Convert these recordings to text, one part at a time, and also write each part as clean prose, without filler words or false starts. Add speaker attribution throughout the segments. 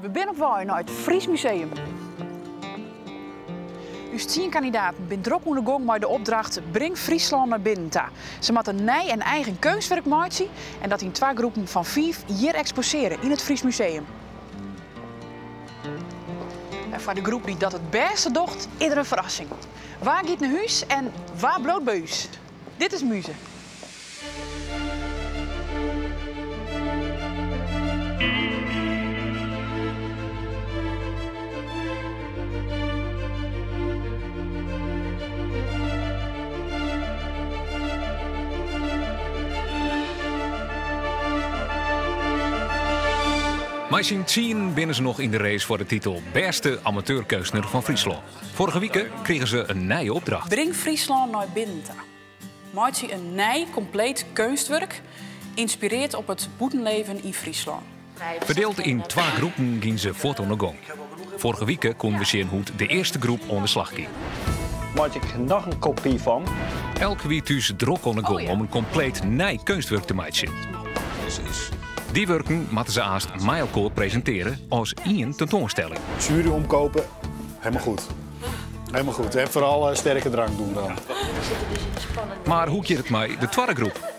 Speaker 1: We binne op wei nei it Fries Museum. Us tsien kandidaten binne drok oan de gong mei de opdracht Bring Fryslân nei binnen ta. Se moatte nij en eigen keunstwurk meitsje en dat yn twa groepen fan fiif hjir eksposearje yn it Fries Museum. En foar de groep dy't dat it bêste docht, is der in ferrassing. Wa giet nei hús en wa bliuwt by ús? Dit is Muze.
Speaker 2: Mei syn tsienen binne se noch yn de race foar de titel bêste amateurkeunstner fan Fryslân. Foarige wike krigen se in nije opdracht.
Speaker 1: Bring Fryslân nei binnen ta. Meitsje in nij, kompleet keunstwurk, ynspireard op it bûtenleven yn Fryslân.
Speaker 2: Ferdield yn twa groepen giene se fuort oan de gong. Foarige wike koene we sjen hoe't de earste groep oan de slach gie.
Speaker 3: Meitsje ik noch in kopy fan.
Speaker 2: Elk wie thús drok oan de gong om in kompleet nij keunstwurk te meitsjen. Dy wurken moatte se aanst mei elkoar presintearje as ien tentoanstelling.
Speaker 4: Sjuery omkopen, helemaal goed. Helemaal goed. En vooral eh, sterke drank doen dan.
Speaker 2: Mar hoe giet it mei de twadde groep?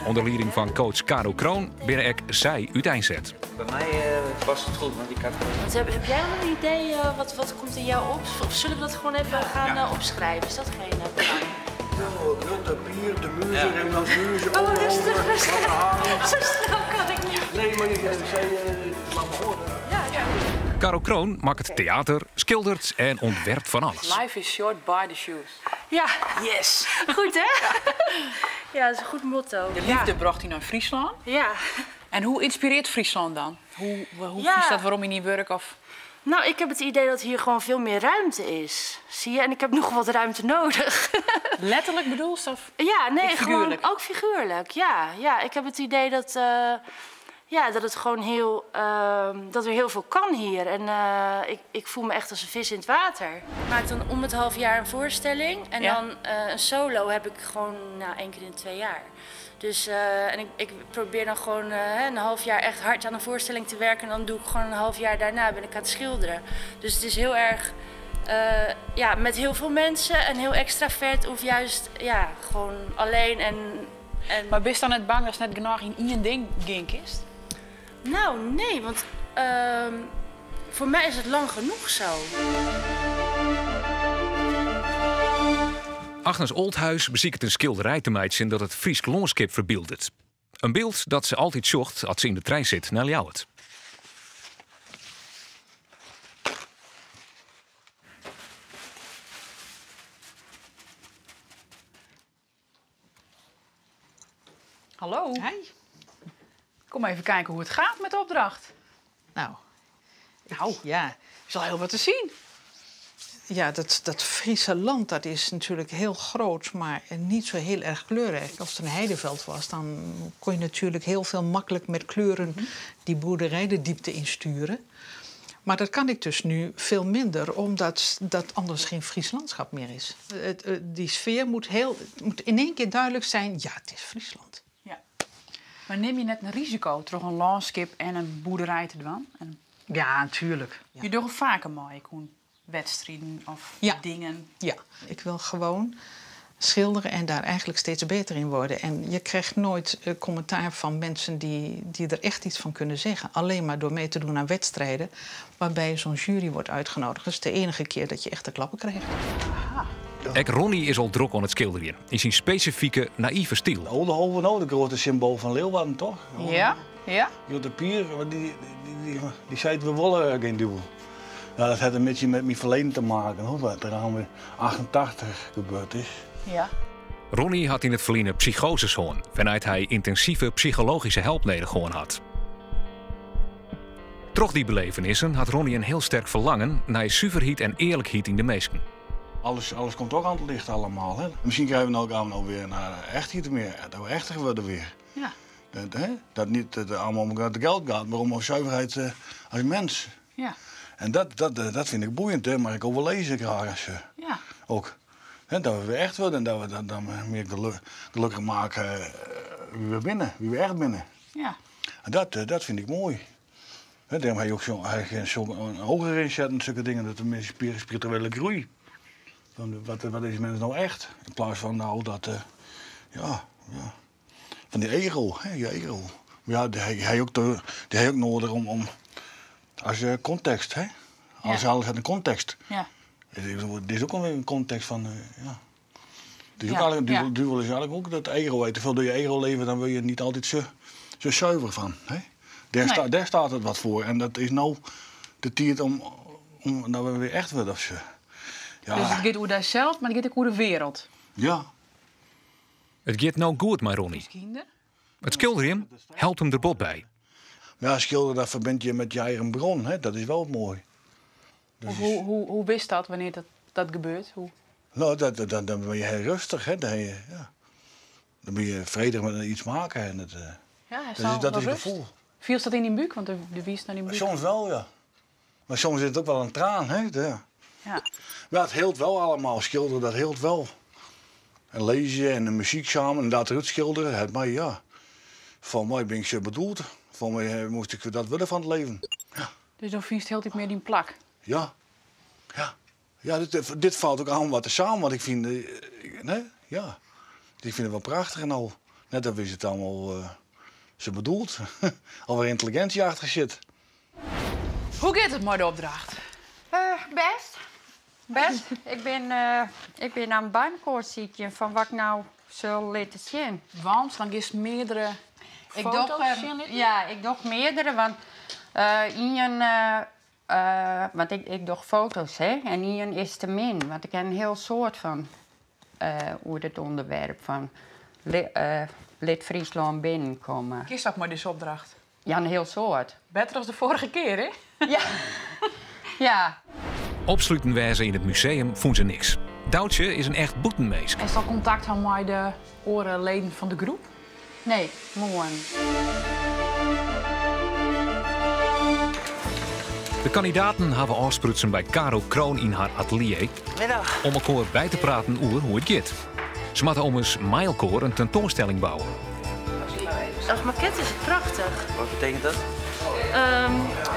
Speaker 2: Under lieding fan coach Caro Kroon binne ek sy úteinset.
Speaker 5: By my uh, past it goed, want ik had...
Speaker 6: Want heb, heb jij al een idee, uh, wat, wat komt in jou op? Of zullen we dat gewoon even gaan uh, opschrijven? Is dat geen plan?
Speaker 7: De bier, de muze, ja. en dan muze.
Speaker 6: Oh, rustig, rustig. Zo snel kan ik niet.
Speaker 7: Nee, maar je zei, laat me horen.
Speaker 6: Ja, ja.
Speaker 2: Caro Kroon makket teater, skilderet en ûntwerpt fan alles.
Speaker 1: Life is short, buy the shoes.
Speaker 6: Ja.
Speaker 1: Yes.
Speaker 6: Goed, hè? Ja, dat is een goed motto.
Speaker 1: De liefde brocht dy nei Fryslân.
Speaker 6: Ja.
Speaker 1: En hoe ynspirearret Fryslân dan? Hoe, hoe
Speaker 6: Ja.
Speaker 1: fynst dat werom yn dyn wurk? Of?
Speaker 6: Nou, ik heb het idee dat hier gewoon veel meer ruimte is. Zie je? En ik heb nog wat ruimte nodig.
Speaker 1: Letterlik bedoelst? Of?
Speaker 6: Ja, nee,
Speaker 1: Ook
Speaker 6: gewoon
Speaker 1: figuurlijk?
Speaker 6: ook figuurlijk. Ja, ja, ik heb het idee dat, eh, ja, dat het gewoon heel, dat er heel veel kan hier. En eh, ik, ik voel me echt als een vis in het water. Ik maak dan om het half jaar een voorstelling. En
Speaker 1: Ja.
Speaker 6: dan eh, een solo heb ik gewoon nou, één keer in de 2 jaar. Dus, eh, en ik, ik probeer dan gewoon eh, een half jaar echt hard aan een voorstelling te werken. En dan doe ik gewoon een half jaar daarna ben ik aan het schilderen. Dus het is heel erg eh, ja, met heel veel mensen en heel extravert. Of juist ja, gewoon alleen. En, en...
Speaker 1: Mar bist dan net bang datst net genôch yn ien ding gean kinst?
Speaker 6: Nou, nee, want voor mij is het lang genoeg zo.
Speaker 2: Agnes Oldhuis besiket in skilderij te meitsjen dat it Frysk lânskip ferbyldet. In byld dat se altyd sjocht as se yn de trein sit nei Ljouwert.
Speaker 1: Hallo.
Speaker 8: Hi.
Speaker 1: Kom even kijken hoe het gaat met de opdracht.
Speaker 8: Nou,
Speaker 1: Nou,
Speaker 8: ja.
Speaker 1: is al heel wat te zien.
Speaker 8: Ja, dat, dat Friese land dat is natuurlijk heel groot, maar niet zo heel erg kleurrijk. Als het een heideveld was, dan kon je natuurlijk heel veel makkelijk met kleuren die boerderij de diepte insturen. Maar dat kan ik dus nu veel minder, omdat dat anders geen Fries landschap meer is. Het, die sfeer moet, heel, het moet in één keer duidelijk zijn, ja, het is Friesland.
Speaker 1: Ja. Mar nim je net in risiko troch in lânskip en in boerderij te dwaan? En
Speaker 8: Ja, natuurlijk. Ja.
Speaker 1: Je docht faker mei, Koen. Wedstriden of
Speaker 8: Ja.
Speaker 1: dingen.
Speaker 8: Ja, ik wil gewoon schilderen en daar eigenlijk steeds beter in worden. En je krijgt nooit eh, commentaar van mensen die, die er echt iets van kunnen zeggen. Alleen maar door mee te doen aan wedstrijden waarbij zo'n jury wordt uitgenodigd. Dat is de enige keer dat je echt de klappen krijgt.
Speaker 2: Ek Ronnie is al drok oan it skilderjen. Yn syn spesifike, naïve styl.
Speaker 7: Oldehove nou, de grote symbool van Leeuwarden, toch?
Speaker 1: Ja? Ja?
Speaker 7: Grutte Pier, want die, die, die, die zei we willen geen duvel. Nou, dat had een beetje met mijn verleden te maken, hoor, wat er aan 88 gebeurd is.
Speaker 1: Ja.
Speaker 2: Ronnie hat yn it ferline psychoses hân, wêrnei't hy yntinsive psychologyske help nedich hân hat. Troch dy belevenissen hat Ronnie in hiel sterk ferlangen nei suverheid en earlikheid yn de minsken.
Speaker 7: Alles, alles komt ook aan het licht allemaal. Hè? Misschien krijgen we nou, gaan we nou weer naar echtheid meer, dat we echter worden weer.
Speaker 1: Ja.
Speaker 7: Dat, hè? Dat niet het allemaal om het geld gaat, maar om zuiverheid eh, als mens.
Speaker 1: Ja.
Speaker 7: En dat, dat, eh, dat vind ik boeiend, hè? maar ik ook wel lezen graag. Als, eh,
Speaker 1: Ja.
Speaker 7: ook. Hè, dat we weer echt worden en dat we dat, dan meer geluk, gelukkig maken eh, wie we binnen, wie we echt binnen.
Speaker 1: Ja.
Speaker 7: En dat, eh, dat vind ik mooi. Hè, dêrom ha je ook ha je zo'n ogen erin zetten, zulke dingen, dat de mensen spirituele groei. Van, wat is mens nou echt? In plaats van nou dat, ja, ja, van die ego, hè, je ego. Maar ja, die hij ook, die hij ook nodig om als je context, hè? Alles, ja. Alles heeft een context.
Speaker 1: Ja.
Speaker 7: Dit is ook alweer een context van, ja. Dus ook eigenlijk, duivel, duivel is eigenlijk ook dat ego. Te veel door je ego leven, dan wil je niet altijd zo zuiver van. Hè? Daar, nee. Daar staat het wat voor. En dat is nou de tijd om dat we weer echt worden. Of zo. Ja.
Speaker 1: Dus het gaat over zelf, maar het gaat ook over de wereld.
Speaker 7: Ja.
Speaker 2: Het gaat nou goed met Ronnie. Het schilderen helpt hem er bot bij.
Speaker 7: Maar ja, schilderen, dat verbind je met je eigen bron. Hè? Dat is wel mooi.
Speaker 1: Dus hoe wist dat, wanneer dat gebeurt? Hoe?
Speaker 7: Nou, dan ben je heel rustig. Hè? Dan, je, ja. Dan ben je vredig met iets maken. En het,
Speaker 1: ja,
Speaker 7: dat is het gevoel.
Speaker 1: Viel dat in die buik? Want de wies naar die buik.
Speaker 7: Soms wel, ja. Maar soms is het ook wel een traan. Hè? Ja.
Speaker 1: Ja.
Speaker 7: Maar het heelt wel allemaal. Schilderen, dat heelt wel. En lezen en de muziek samen en dat eruit schilderen. Het, maar ja, van mij ben ik zo bedoeld. Van mij moest ik dat willen van het leven. Ja.
Speaker 1: Dus dan vind je het heel meer die plak?
Speaker 7: Ja. Ja. Ja, dit valt ook aan wat er samen, wat ik vind. Nee, ja. Ik vind het wel prachtig en al. Net dat is het allemaal ze bedoeld. Alweer intelligentie achter zit.
Speaker 1: Hoe gaat het met de opdracht?
Speaker 9: Best. Best. Ik ben aan het bijmkoor ziekje van wat ik nou zal laten zien.
Speaker 1: Want dan is meerdere foto's zien?
Speaker 9: Ja, ik doe meerdere, want Ian, want ik doe foto's, hè, en Ian is te min, want ik heb een heel soort van hoe het onderwerp van lid Friesland binnenkomen.
Speaker 1: Kies dat maar deze opdracht?
Speaker 9: Ja, een heel soort.
Speaker 1: Beter dan de vorige keer, hè?
Speaker 9: Ja. Ja.
Speaker 2: Opsluiten wijzen in het museum vonden ze niks. Doutje is een echt boetenmees.
Speaker 1: Is dat contact aan met de orenleden van de groep?
Speaker 9: Nee, morgen.
Speaker 2: De kandidaten hebben afsprutsen bij Caro Kroon in haar atelier.
Speaker 5: Middag.
Speaker 2: Om elkaar bij te praten over hoe het gaat. Ze moeten om eens met elkaar een tentoonstelling bouwen.
Speaker 6: Als maquette is het prachtig.
Speaker 5: Wat betekent dat?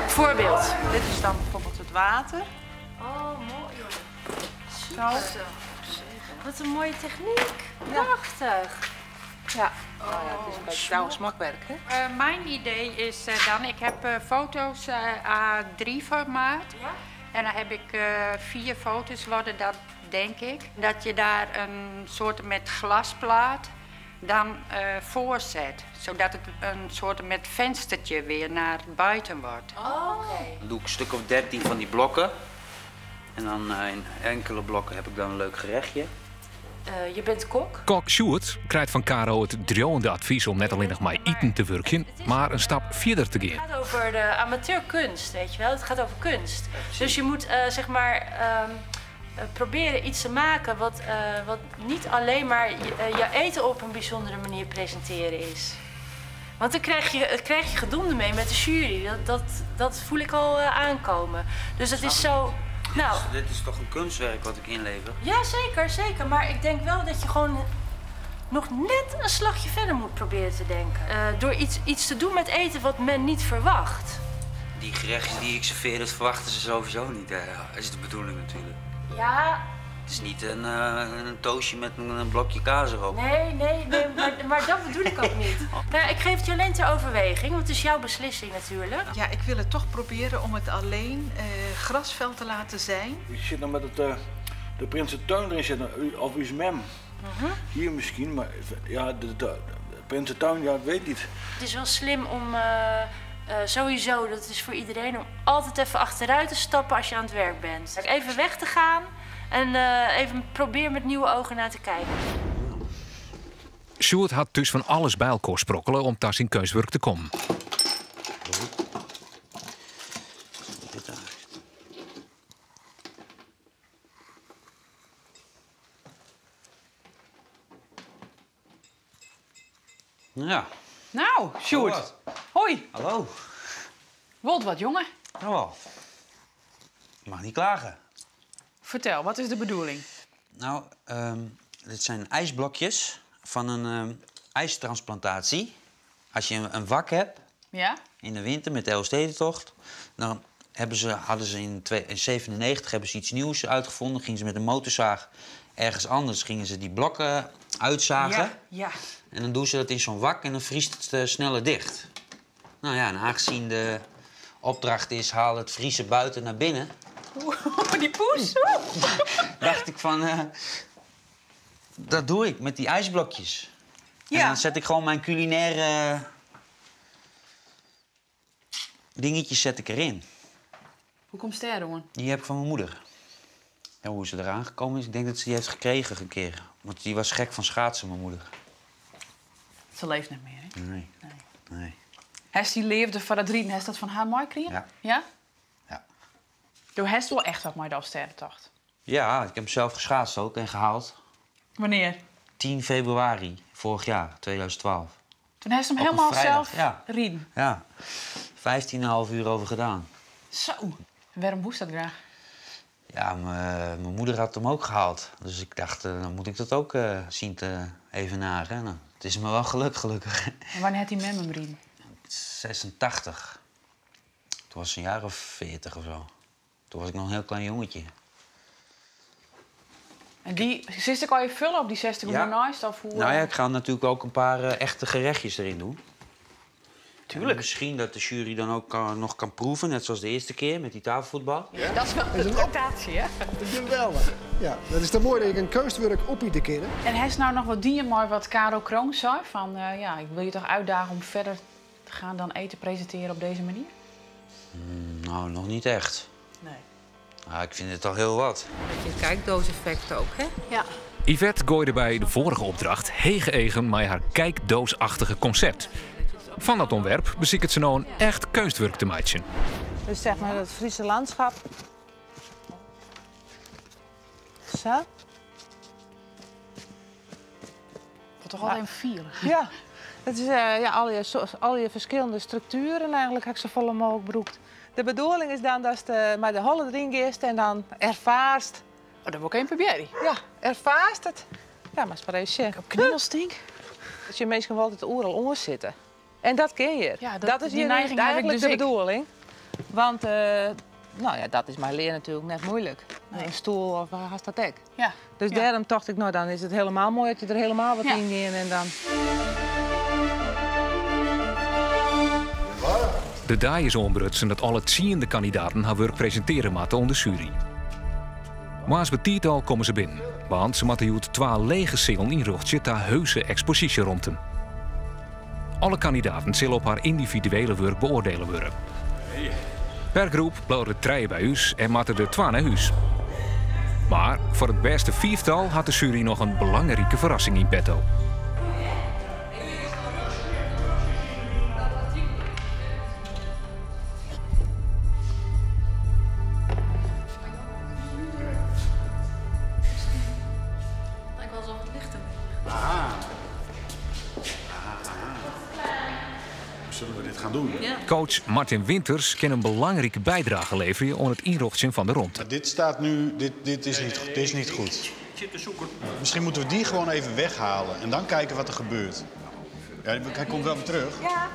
Speaker 6: Voorbeeld.
Speaker 8: Dit is dan bijvoorbeeld het water.
Speaker 6: Oh, mooi joh. Super. Wat een mooie techniek. Prachtig.
Speaker 8: Ja. Oh, ja, het is een beetje oude smakwerk, hè?
Speaker 9: Mijn idee is dan, ik heb foto's A3 formaat.
Speaker 6: Ja.
Speaker 9: En dan heb ik 4 foto's worden dat, denk ik. Dat je daar een soort met glasplaat dan voor zet. Zodat het een soort met venstertje weer naar buiten wordt.
Speaker 6: Oh, oké.
Speaker 5: Dan doe ik een stuk of 13 van die blokken. En dan in enkele blokken heb ik dan een leuk gerechtje.
Speaker 6: Je bent kok?
Speaker 2: Kok Sjoerd krijgt van Caro het dreuende advies om net alleen nog maar eten te werken, maar een stap verder te gaan.
Speaker 6: Het gaat over de amateurkunst, weet je wel. Het gaat over kunst. Dus je moet proberen iets te maken wat niet alleen maar je eten op een bijzondere manier presenteren is. Want dan krijg je gedonder mee met de jury. Dat voel ik al aankomen. Dus dat is zo... Nou,
Speaker 5: dit is toch een kunstwerk wat ik inlever?
Speaker 6: Ja, zeker, zeker. Maar ik denk wel dat je gewoon nog net een slagje verder moet proberen te denken. Door iets te doen met eten wat men niet verwacht.
Speaker 5: Die gerechtjes die ik serveer, dat verwachten ze sowieso niet. Hè. Dat is de bedoeling natuurlijk.
Speaker 6: Ja.
Speaker 5: Het is niet een toastje met een blokje kaas erop.
Speaker 6: Nee, nee, nee, maar dat bedoel ik ook niet. Nou, ik geef het je alleen ter overweging, want het is jouw beslissing natuurlijk.
Speaker 8: Ja, ik wil het toch proberen om het alleen grasveld te laten zijn.
Speaker 7: Je zit nou met de Prinsentuin erin zitten, of uw mem. Hier misschien, maar ja, de Prinsentuin, ja, ik weet niet.
Speaker 6: Het is wel slim om sowieso, dat is voor iedereen, om altijd even achteruit te stappen als je aan het werk bent. Even weg te gaan. En even probeer met nieuwe ogen naar te kijken.
Speaker 2: Sjoerd had dus van alles bij elkaar sprokkelen om thuis in keuswerk te komen.
Speaker 5: Ja.
Speaker 1: Nou, Sjoerd. Hoi.
Speaker 5: Hallo.
Speaker 1: Wilt wat, jongen?
Speaker 5: Nou wel. Ik mag niet klagen.
Speaker 1: Vertel, wat is de bedoeling?
Speaker 5: Nou, dit zijn ijsblokjes van een ijstransplantatie. Als je een wak hebt
Speaker 1: Ja?
Speaker 5: In de winter met de Elfstedentocht. Dan hebben ze, hadden ze in 1997 hebben ze iets nieuws uitgevonden. Gingen ze met een motorzaag ergens anders gingen ze die blokken uitzagen.
Speaker 1: Ja, ja.
Speaker 5: En dan doen ze dat in zo'n wak en dan vriest het sneller dicht. Nou ja, en aangezien de opdracht is haal het vriezen buiten naar binnen.
Speaker 1: Oeh, die poes.
Speaker 5: Dacht ik van, dat doe ik met die ijsblokjes.
Speaker 1: Ja.
Speaker 5: En dan zet ik gewoon mijn culinaire dingetjes zet ik erin.
Speaker 1: Hoe komt het daar,
Speaker 5: Die heb ik van mijn moeder. Ja, hoe ze eraan gekomen is, ik denk dat ze die heeft gekregen een keer. Want die was gek van schaatsen, mijn moeder.
Speaker 1: Ze leeft niet meer, hè?
Speaker 5: Nee. Nee.
Speaker 1: Heeft die leefde van dat rieden, heeft dat van haar mooi gekregen?
Speaker 5: Ja.
Speaker 1: Ja?
Speaker 5: Ja.
Speaker 1: Du hebt wel echt wat met de Elfstedentocht.
Speaker 5: Ja, ik heb hem zelf geschaatst ook en gehaald.
Speaker 1: Wanneer?
Speaker 5: 10 februari vorig jaar, 2012.
Speaker 1: Toen heeft ze hem
Speaker 5: Op een
Speaker 1: helemaal
Speaker 5: vrijdag,
Speaker 1: zelf
Speaker 5: ja.
Speaker 1: rieden.
Speaker 5: Ja, 15,5 uur over gedaan.
Speaker 1: Zo. Waarom moest dat graag?
Speaker 5: Ja, mijn moeder had hem ook gehaald. Dus ik dacht, dan moet ik dat ook zien te evenaren. Nou, het is me wel gelukt, gelukkig.
Speaker 1: En wanneer had hij met hem rieden?
Speaker 5: 86. Toen was ze een jaar of 40 of zo. Toen was ik nog een heel klein jongetje.
Speaker 1: En die zit ik al je vullen op die 60
Speaker 5: Ja.
Speaker 1: uur naast? Of hoe,
Speaker 5: Nou ja, ik ga natuurlijk ook een paar echte gerechtjes erin doen. Tuurlijk. En misschien dat de jury dan ook nog kan proeven, net zoals de eerste keer met die tafelvoetbal.
Speaker 8: Ja. Dat is wel de tractatie, hè?
Speaker 10: Geweldig. Ja, dat is dan mooi dat ik een kunstwerk op je te kennen.
Speaker 1: En hij is nou nog wat dingen, maar wat Caro Kroon zei van, ja, ik wil je toch uitdagen om verder te gaan dan eten presenteren op deze manier?
Speaker 5: Nou, nog niet echt.
Speaker 1: Nee.
Speaker 5: Ah, ik vind het al heel wat.
Speaker 8: Een beetje kijkdooseffect ook, hè?
Speaker 1: Ja.
Speaker 2: Yvette gooide bij de vorige opdracht hege egen met haar kijkdoosachtige concept. Van dat ontwerp beziekt ze nou een echt kunstwerk te maken.
Speaker 11: Dus zeg maar het Friese landschap. Zo.
Speaker 1: Wat toch altijd een vier.
Speaker 11: Ja, het is ja, al je verschillende structuren eigenlijk heb ik zo volle mogelijk beroekt. De bedoeling is dan dat je maar de holle erin gaat en dan ervaarst.
Speaker 1: Oh, dat wil ik even proberen.
Speaker 11: Ja, ervaarst het. Ja, maar is maar even
Speaker 1: Op knielstink.
Speaker 11: Dat je mensen wel altijd oeral onder zitten. En dat ken je.
Speaker 1: Ja,
Speaker 11: dat is
Speaker 1: die
Speaker 11: hier
Speaker 1: neiging heb ik
Speaker 11: eigenlijk
Speaker 1: dus
Speaker 11: de
Speaker 1: ik.
Speaker 11: bedoeling. Want nou ja, dat is mijn leer natuurlijk net moeilijk.
Speaker 1: Nee.
Speaker 11: Een stoel of haast dat ek.
Speaker 1: Ja.
Speaker 11: Dus
Speaker 1: Ja.
Speaker 11: daarom dacht ik, nou dan is het helemaal mooi dat je er helemaal wat
Speaker 1: Ja.
Speaker 11: in gaat en dan.
Speaker 2: De daai is onbrutsen dat alle ziende kandidaten haar werk presenteren moeten onder de jury. Maar als betiet al komen ze binnen, want ze moeten joet 2 lege singel inrichten ta heuse expositie rondten. Alle kandidaten zullen op haar individuele werk beoordelen worden. Per groep blijven de treien bij huis en moeten de 2 naar huis. Maar voor het beste viertal had de jury nog een belangrijke verrassing in petto.
Speaker 8: Lijkt wel alsof het licht een
Speaker 4: Zullen we dit gaan doen?
Speaker 8: Ja.
Speaker 2: Coach Martin Winters kan een belangrijke bijdrage leveren aan het inrichten van de rondte.
Speaker 4: Maar dit staat nu, dit is niet, dit is niet goed.
Speaker 3: Ik zit te zoeken.
Speaker 4: Misschien moeten we die gewoon even weghalen en dan kijken wat er gebeurt. Ja, hij komt wel weer terug.
Speaker 11: Ja.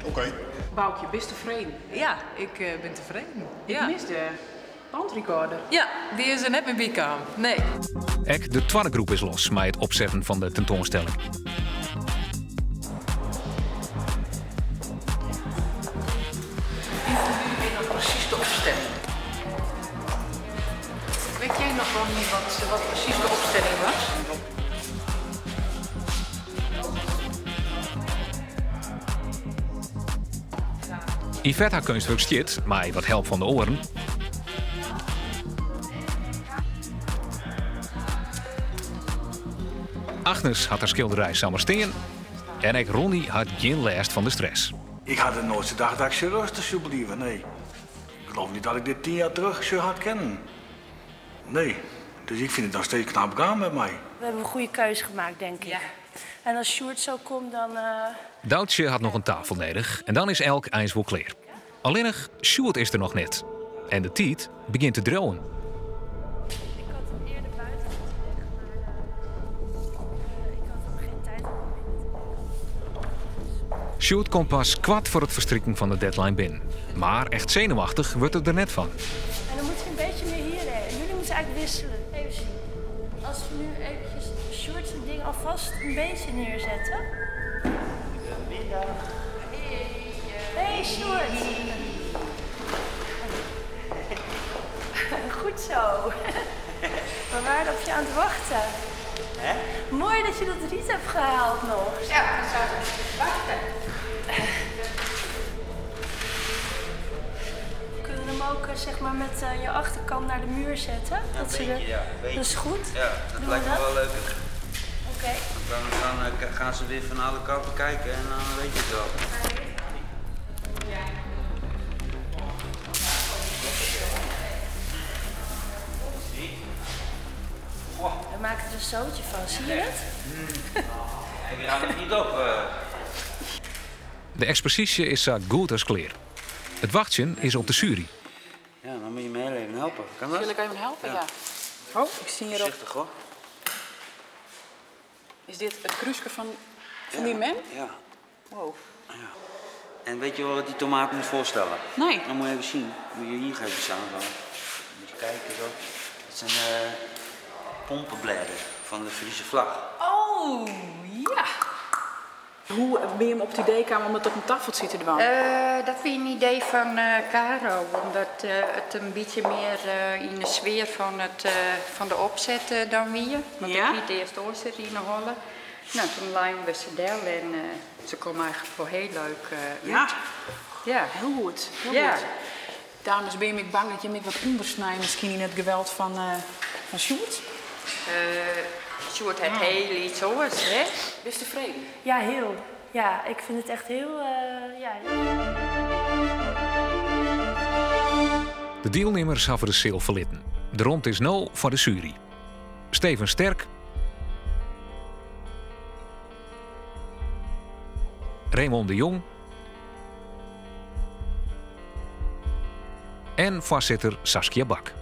Speaker 4: Oké.
Speaker 1: Boukje, bist tevreden?
Speaker 12: Ja, ik ben tevreden.
Speaker 1: Ik
Speaker 12: Ja.
Speaker 1: mis de bandrecorder.
Speaker 12: Ja, die is er net meer bij kwam. Nee.
Speaker 2: Ek de tweede groep is los met het opzetten van de tentoonstelling.
Speaker 8: Ik weet nog precies de opstelling. Weet jij nog wel niet wat precies de opstelling was?
Speaker 2: Yvette haar kunstwerk stiet, maar wat help van de oren. Agnes had haar schilderij samen steen. En ik Ronnie had geen last van de stress.
Speaker 7: Ik had het nooit gedacht dat ik zo rustig zou blijven, nee. Ik geloof niet dat ik dit 10 jaar terug zo had kennen. Nee, dus ik vind het nog steeds knap gaan met mij.
Speaker 6: We hebben een goede keuze gemaakt, denk ik. En als Sjoerd zo komt, dan
Speaker 2: Doutsje hat noch in tafel nedich en dan is elk eins wol klear. Allinnich Sjoerd is der noch net. En de tiid begjint te driuwen.
Speaker 6: Ik had hem eerder buiten moeten leggen, maar ik had hem geen tijd om hem binnen te leggen.
Speaker 2: Sjoerd komt pas kwart foar it ferstriken fan de deadline binnen. Mar echt senuwachtich wurdt er der net fan.
Speaker 6: En dan moet hij een beetje meer hierheen. Jullie moeten eigenlijk wisselen. Even zien. Als we nu eventjes Sjoerd zijn ding alvast een beetje neerzetten.
Speaker 5: Goedemiddag.
Speaker 6: Hey Sjoerd. Goed zo. We waren op je aan het wachten.
Speaker 5: Hè?
Speaker 6: Mooi dat je dat riet hebt gehaald nog.
Speaker 9: Ja, we zaten te wachten.
Speaker 6: Kunnen we hem ook zeg maar met je achterkant naar de muur zetten?
Speaker 5: Ja,
Speaker 6: Dat
Speaker 5: een
Speaker 6: ze
Speaker 5: beetje,
Speaker 6: er-
Speaker 5: ja, een beetje.
Speaker 6: Dat is goed.
Speaker 5: Ja, dat
Speaker 6: Doen we
Speaker 5: lijkt me
Speaker 6: dat?
Speaker 5: wel leuker.
Speaker 6: Oké.
Speaker 5: Want dan gaan ze weer van alle kanten kijken en dan weet je het wel.
Speaker 6: We maken er een zootje van, zie je het?
Speaker 5: Ik raad het niet op.
Speaker 2: De eksposysje is sa goed as klear. It wachtsjen is op de sjuery.
Speaker 5: Ja, dan moet je me heel even helpen. Kan dat?
Speaker 1: Zal ik even helpen? Ja. Oh, ik zie hierop.
Speaker 5: Voorzichtig hoor.
Speaker 1: Is dit it krúske fan dy mem?
Speaker 5: Ja.
Speaker 1: Wow.
Speaker 5: En weet je wel wat die tomaat moet voorstellen?
Speaker 1: Nee.
Speaker 5: Dan moet je even zien. Moet je hier even staan. Dan. Moet je kijken zo. Dat zijn pompenbladen van de Friese vlag.
Speaker 1: Oh, ja. Hoe ben je hem op het idee kwam om het op een tafeltje te doen?
Speaker 9: Dat was een idee van Caro, omdat het een beetje meer in de sfeer van de opzet dan wie. Want
Speaker 1: Ja?
Speaker 9: ik liet eerst oorzet in de holle. Nou, toen lijmen we ze del en ze komen eigenlijk wel heel leuk
Speaker 1: Ja.
Speaker 9: uit. Ja.
Speaker 1: Heel goed. Heel
Speaker 9: Ja.
Speaker 1: goed. Dames, ben je niet bang dat je met wat ondersnijdt misschien in het geweld van Sjoerd?
Speaker 9: Sjoerd heeft heel iets oors, hè?
Speaker 1: Ben je tevreden?
Speaker 6: Ja, heel. Ja, ik vind het echt heel ja.
Speaker 2: De deelnemers hawwe de seal ferlitten. De rond is no foar de sjuery. Steven Sterk. Raymond de Jong. En foarsitter Saskia Bak.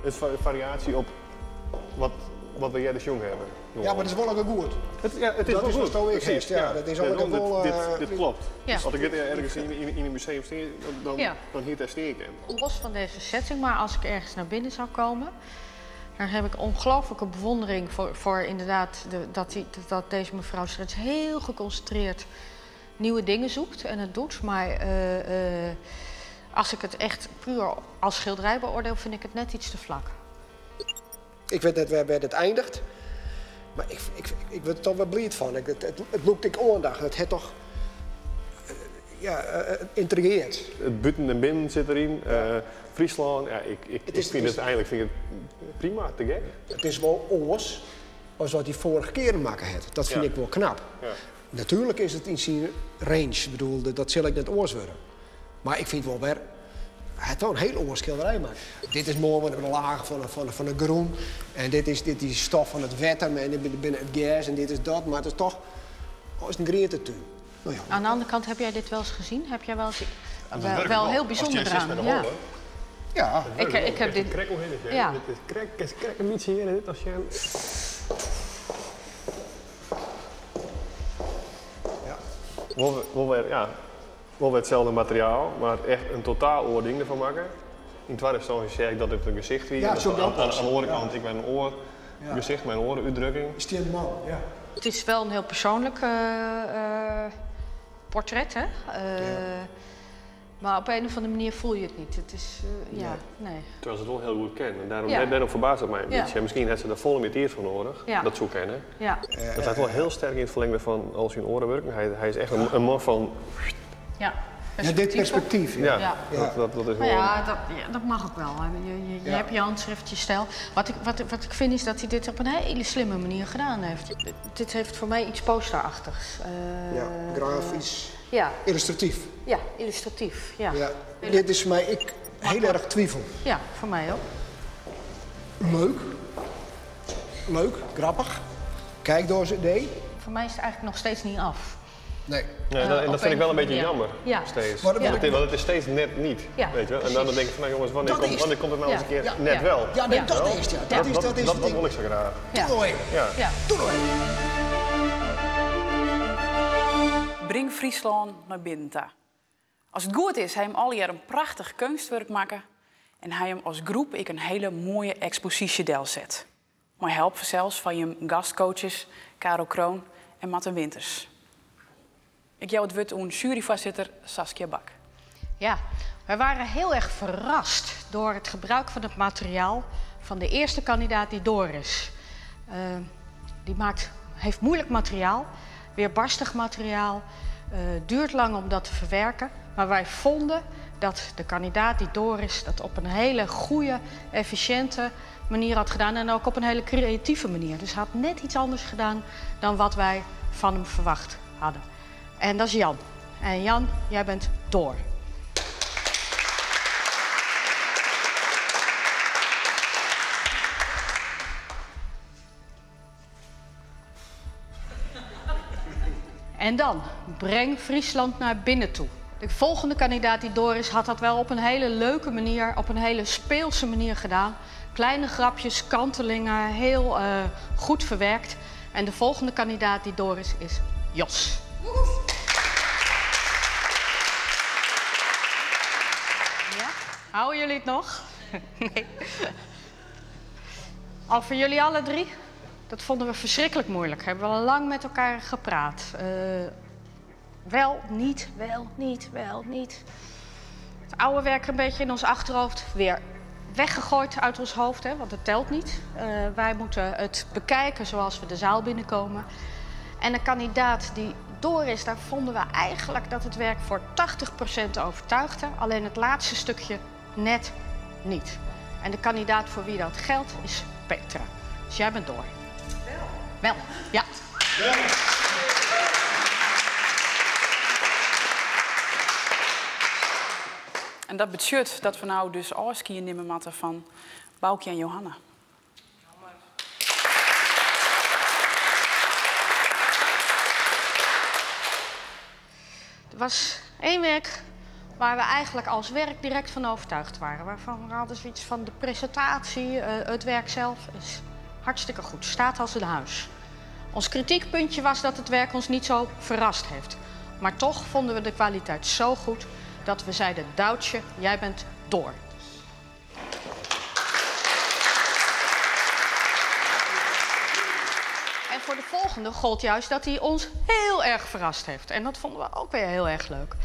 Speaker 13: Het is variatie op wat we jij de jong hebben.
Speaker 10: Ja, maar het is wel ook goed.
Speaker 13: Het, ja, het is
Speaker 10: Dat
Speaker 13: wel
Speaker 10: is
Speaker 13: goed.
Speaker 10: wat ik
Speaker 13: Precies,
Speaker 10: heb, ja.
Speaker 13: ja.
Speaker 10: Dat is
Speaker 13: Ja,
Speaker 10: ook
Speaker 13: daarom,
Speaker 10: wel,
Speaker 13: dit klopt.
Speaker 14: Ja.
Speaker 13: Dus als ik dit ergens in een museum zie,
Speaker 14: Ja.
Speaker 13: dan hier daar steken.
Speaker 14: Los van deze setting, maar als ik ergens naar binnen zou komen, dan heb ik ongelooflijke bewondering voor inderdaad dat deze mevrouw steeds heel geconcentreerd nieuwe dingen zoekt en het doet. Maar als ik het echt puur als schilderij beoordeel, vind ik het net iets te vlak.
Speaker 10: Ik weet net waar het eindigt, maar ik word er toch wel blij van. Het loopt ik oordag, het heeft toch intrigeert.
Speaker 13: Het buiten en binnen zit erin, Friesland, ja,
Speaker 10: Het
Speaker 13: ik
Speaker 10: is
Speaker 13: vind
Speaker 10: het
Speaker 13: het
Speaker 10: is
Speaker 13: eigenlijk vind ik het prima, te gek.
Speaker 10: Het is wel oors als wat hij vorige keer maken heeft. Dat vind ik wel knap. Natuurlijk is het in zijn range, dat zal ik net oors worden. Maar ik vind wel weer, hij heeft wel een heel oors schilderij maken. Dit is mooi, want we hebben een laag van de groen. En dit is stof van het wetter en dit binnen het gas en dit is dat. Maar het is toch, oh, is een groentetuin. Nou ja.
Speaker 14: Aan de andere kant, heb jij dit wel eens gezien? Heb jij wel eens
Speaker 13: Ja, dat
Speaker 14: wel,
Speaker 13: werkt
Speaker 14: wel
Speaker 13: wel.
Speaker 14: heel
Speaker 13: Als
Speaker 14: bijzonder
Speaker 13: je zit
Speaker 14: eraan?
Speaker 13: met de
Speaker 14: Ja.
Speaker 13: holle.
Speaker 10: Ja.
Speaker 13: Dat werkt wel.
Speaker 14: Ik heb
Speaker 13: Echt een
Speaker 14: dit
Speaker 13: krekkel in het, hè?
Speaker 14: Ja.
Speaker 13: Dit is krek, is krek een beetje hier in dit als je
Speaker 10: Ja.
Speaker 13: Wel weer hetzelfde materiaal, maar echt een totaal oor ding ervan maken. In tweede instantie zei ik dat het een gezicht wie.
Speaker 10: Ja,
Speaker 13: En dat
Speaker 10: zo dat was
Speaker 13: aan de
Speaker 10: het.
Speaker 13: andere kant, ik ben een oor,
Speaker 10: Ja.
Speaker 13: gezicht, mijn oren, uitdrukking.
Speaker 10: Stil man, ja.
Speaker 14: Het is wel een heel persoonlijk portret, hè? Maar op een of andere manier voel je het niet. Het is ja, nee.
Speaker 13: Terwijl ze het wel heel goed kennen. En daarom verbaast het mij een beetje. En misschien heeft ze daar volle meer tijd voor nodig, dat zo kennen. Dat hij wel heel sterk in het verlengde van al zijn oren werken. Hij is echt een man van...
Speaker 14: Ja,
Speaker 10: Ja, dit perspektief.
Speaker 13: Ja, ja. Dat, dat, dat is
Speaker 14: Maar ja, dat, ja, dat mag ook wel. Hè. Je, je, je hebt je handschrift, je stijl. Wat ik, wat, wat ik vind is dat hij dit op een hele slimme manier gedaan heeft. Dit heeft voor mij iets posterachtigs.
Speaker 10: Ja, grafisch.
Speaker 14: Ja.
Speaker 10: Illustratief.
Speaker 14: Ja, illustratief. Ja.
Speaker 10: Ja. Dit is voor mij ik, heel erg twijfel.
Speaker 14: Ja, voor mij ook.
Speaker 10: Leuk. Leuk, grappig. Kijk door zijn idee.
Speaker 14: Voor mij is het eigenlijk nog steeds niet af.
Speaker 10: Nee.
Speaker 13: Nee, dat, en
Speaker 14: op
Speaker 13: dat vind ik
Speaker 14: een
Speaker 13: wel een beetje
Speaker 14: manier.
Speaker 13: jammer.
Speaker 14: Ja.
Speaker 13: Steeds.
Speaker 10: Maar
Speaker 13: Want,
Speaker 10: dat-
Speaker 13: het, want het is steeds net niet.
Speaker 14: Ja,
Speaker 13: weet je wel? En dan
Speaker 14: precies.
Speaker 13: denk ik van, nou jongens, wanneer,
Speaker 10: Dat
Speaker 13: komt,
Speaker 10: is
Speaker 13: wanneer komt het nou
Speaker 14: Ja.
Speaker 13: eens een keer
Speaker 10: Ja.
Speaker 13: net
Speaker 14: Ja.
Speaker 13: wel?
Speaker 10: Ja, nee, dat
Speaker 13: Wel?
Speaker 10: is het, ja. Dat is, dat is
Speaker 13: dat,
Speaker 10: het
Speaker 13: dat
Speaker 10: ding.
Speaker 13: wil ik zo graag.
Speaker 14: Ja.
Speaker 10: Doe nog even.
Speaker 13: Ja.
Speaker 14: Ja.
Speaker 10: Doe nog even.
Speaker 1: Breng Friesland naar binnen ta. Als het goed is, hij hem al een prachtig kunstwerk maken en hij hem als groep ik een hele mooie expositie del zet. Maar help zelfs van je gastcoaches Karel Kroon en Martin Winters. Ik jou het woord aan juryvoorzitter Saskia Bak.
Speaker 14: Ja, wij waren heel erg verrast door het gebruik van het materiaal van de eerste kandidaat die door is. Die heeft moeilijk materiaal, weerbarstig materiaal, duurt lang om dat te verwerken. Maar wij vonden dat de kandidaat die door is dat op een hele goede, efficiënte manier had gedaan en ook op een hele creatieve manier. Dus hij had net iets anders gedaan dan wat wij van hem verwacht hadden. En dat is Jan. En Jan, jij bent door. En dan, breng Friesland naar binnen toe. De volgende kandidaat die door is, had dat wel op een hele leuke manier, op een hele speelse manier gedaan. Kleine grapjes, kantelingen, heel goed verwerkt. En de volgende kandidaat die door is, is Jos. Ja? Houden jullie het nog? Nee. Al voor jullie alle drie? Dat vonden we verschrikkelijk moeilijk. Hebben we al lang met elkaar gepraat. Wel, niet, wel, niet, wel, niet. Het oude werk een beetje in ons achterhoofd weer weggegooid uit ons hoofd, hè, want het telt niet. Wij moeten het bekijken zoals we de zaal binnenkomen. En de kandidaat die door is, daar vonden we eigenlijk dat het werk voor 80% overtuigde. Alleen het laatste stukje net niet. En de kandidaat voor wie dat geldt is Petra. Dus jij bent door. Wel. Wel, ja.
Speaker 4: Wel.
Speaker 1: En dat betekent dat we nou dus afscheid nemen moeten van Boukje en Johanna.
Speaker 14: Er was één werk waar we eigenlijk als werk direct van overtuigd waren. Waarvan we hadden zoiets van de presentatie, het werk zelf is hartstikke goed. Staat als een huis. Ons kritiekpuntje was dat het werk ons niet zo verrast heeft. Maar toch vonden we de kwaliteit zo goed dat we zeiden, Doutje, jij bent door. En voor de volgende gold juist dat hij ons heel erg verrast heeft. En dat vonden we ook weer heel erg leuk.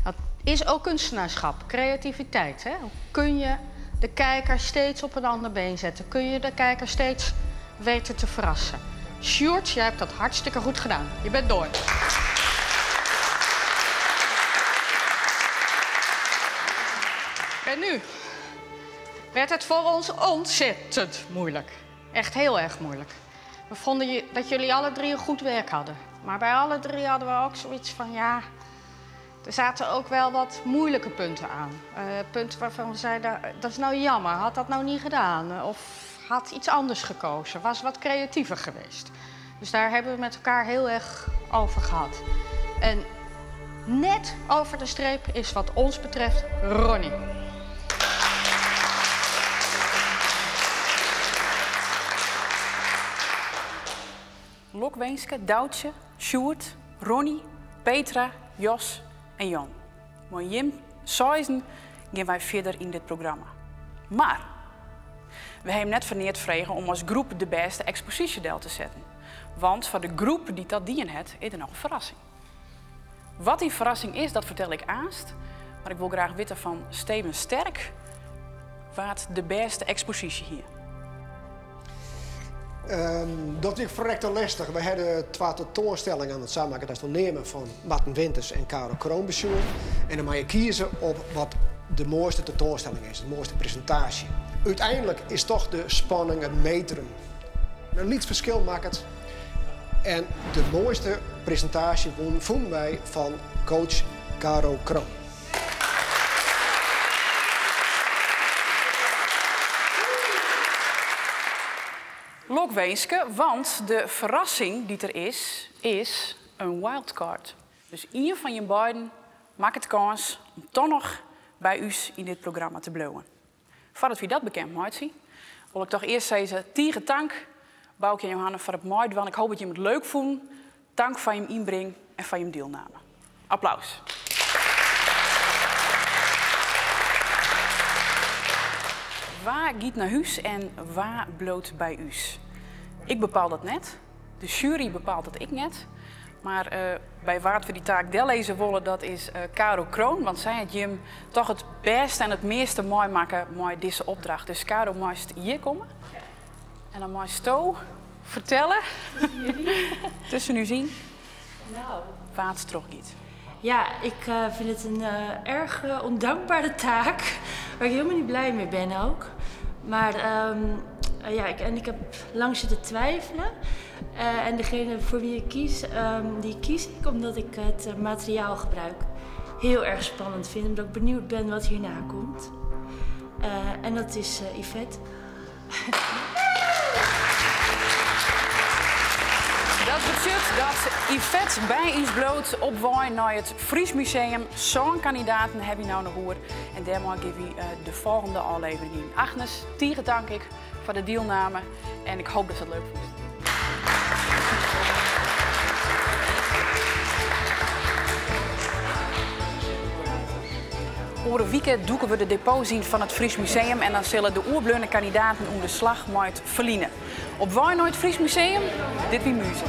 Speaker 14: Dat is ook kunstenaarschap, creativiteit. Hè? Hoe kun je de kijker steeds op een ander been zetten? Kun je de kijker steeds weten te verrassen? Sjoerd, jij hebt dat hartstikke goed gedaan. Je bent door. En nu werd het voor ons ontzettend moeilijk. Echt heel erg moeilijk. We vonden dat jullie alle drie een goed werk hadden. Maar bij alle drie hadden we ook zoiets van, ja, er zaten ook wel wat moeilijke punten aan. Punten waarvan we zeiden, dat is nou jammer, had dat nou niet gedaan. Of had iets anders gekozen, was wat creatiever geweest. Dus daar hebben we met elkaar heel erg over gehad. En net over de streep is wat ons betreft Ronnie.
Speaker 1: Lokwinske, Doutje, Sjoerd, Ronnie, Petra, Jos en Jan. Maar Jim, Seizen gaan wij verder in dit programma. Maar we hebben net verneerd vregen om als groep de beste expositiedeel te zetten. Want voor de groep die dat dien het, is er nog een verrassing. Wat die verrassing is, dat vertel ik aanst. Maar ik wil graag weten van Steven Sterk, wat de beste expositie hier.
Speaker 10: Dat wie ferrekte lestich. Wy ha de twa tentoanstellingen, want sa moat ik it hast wol neame, fan Marten Winters en Caro Kroon besjoen. En dan moatte je kieze op wat de moaiste tentoanstelling is, de moaiste presintaasje. Uteinlik is toch de spanning, it metrum, in lyts ferskil makket. En de moaiste presintaasje wûn, fûnen wy fan coach Caro Kroon.
Speaker 1: Lokwinske, want de ferrassing dy't der is, is in wildcard. Dus ien fan jim beiden makket kâns om toch noch by ús yn dit programma te bliuwen. Foardat wy dat bekend meitsje, wol ik toch earst sizze tige tank Boukje en Johanna foar it meidwaan. Ik hoopje dat jim it leuk fûnen. Tank foar jim ynbring en foar jim dielname. Applaus. Wa giet nei hûs en wa bliuwt by ús? Ik bepaal dat net. De sjuery bepaalt dat ek net. Mar by wa't we dy taak dellizze wolle, dat is Caro Kroon. Want sy hat jim toch it bêste en it measte meimakke mei dizze opdracht. Dus Caro, meist hjir komme. En dan meisto fertelle, tusken ús yn, wa't trochgiet.
Speaker 6: Ja, ik vind het een erg ondankbare taak, waar ik helemaal niet blij mee ben ook. Maar ja, ik, en ik heb lang zitten twijfelen. En degene voor wie ik kies, die kies ik omdat ik het materiaalgebruik heel erg spannend vind. Omdat ik benieuwd ben wat hierna komt. En dat is Yvette.
Speaker 1: Dat betsjut dat Yvette by ús bliuwt op wei nei it Fries Museum. Sân kandidaten ha wy no noch oer en dêrmei gean wy de folgjende ôflevering yn. Agnes, tige tank ek foar de dielname en ik hoopje datst it leuk fûnst. Oare wike dûke we de depots yn fan it Fries Museum en dan sille de oerbleaune kandidaten oan de slach mei it ferline. Op wei nei it Fries Museum, dit wie Muze.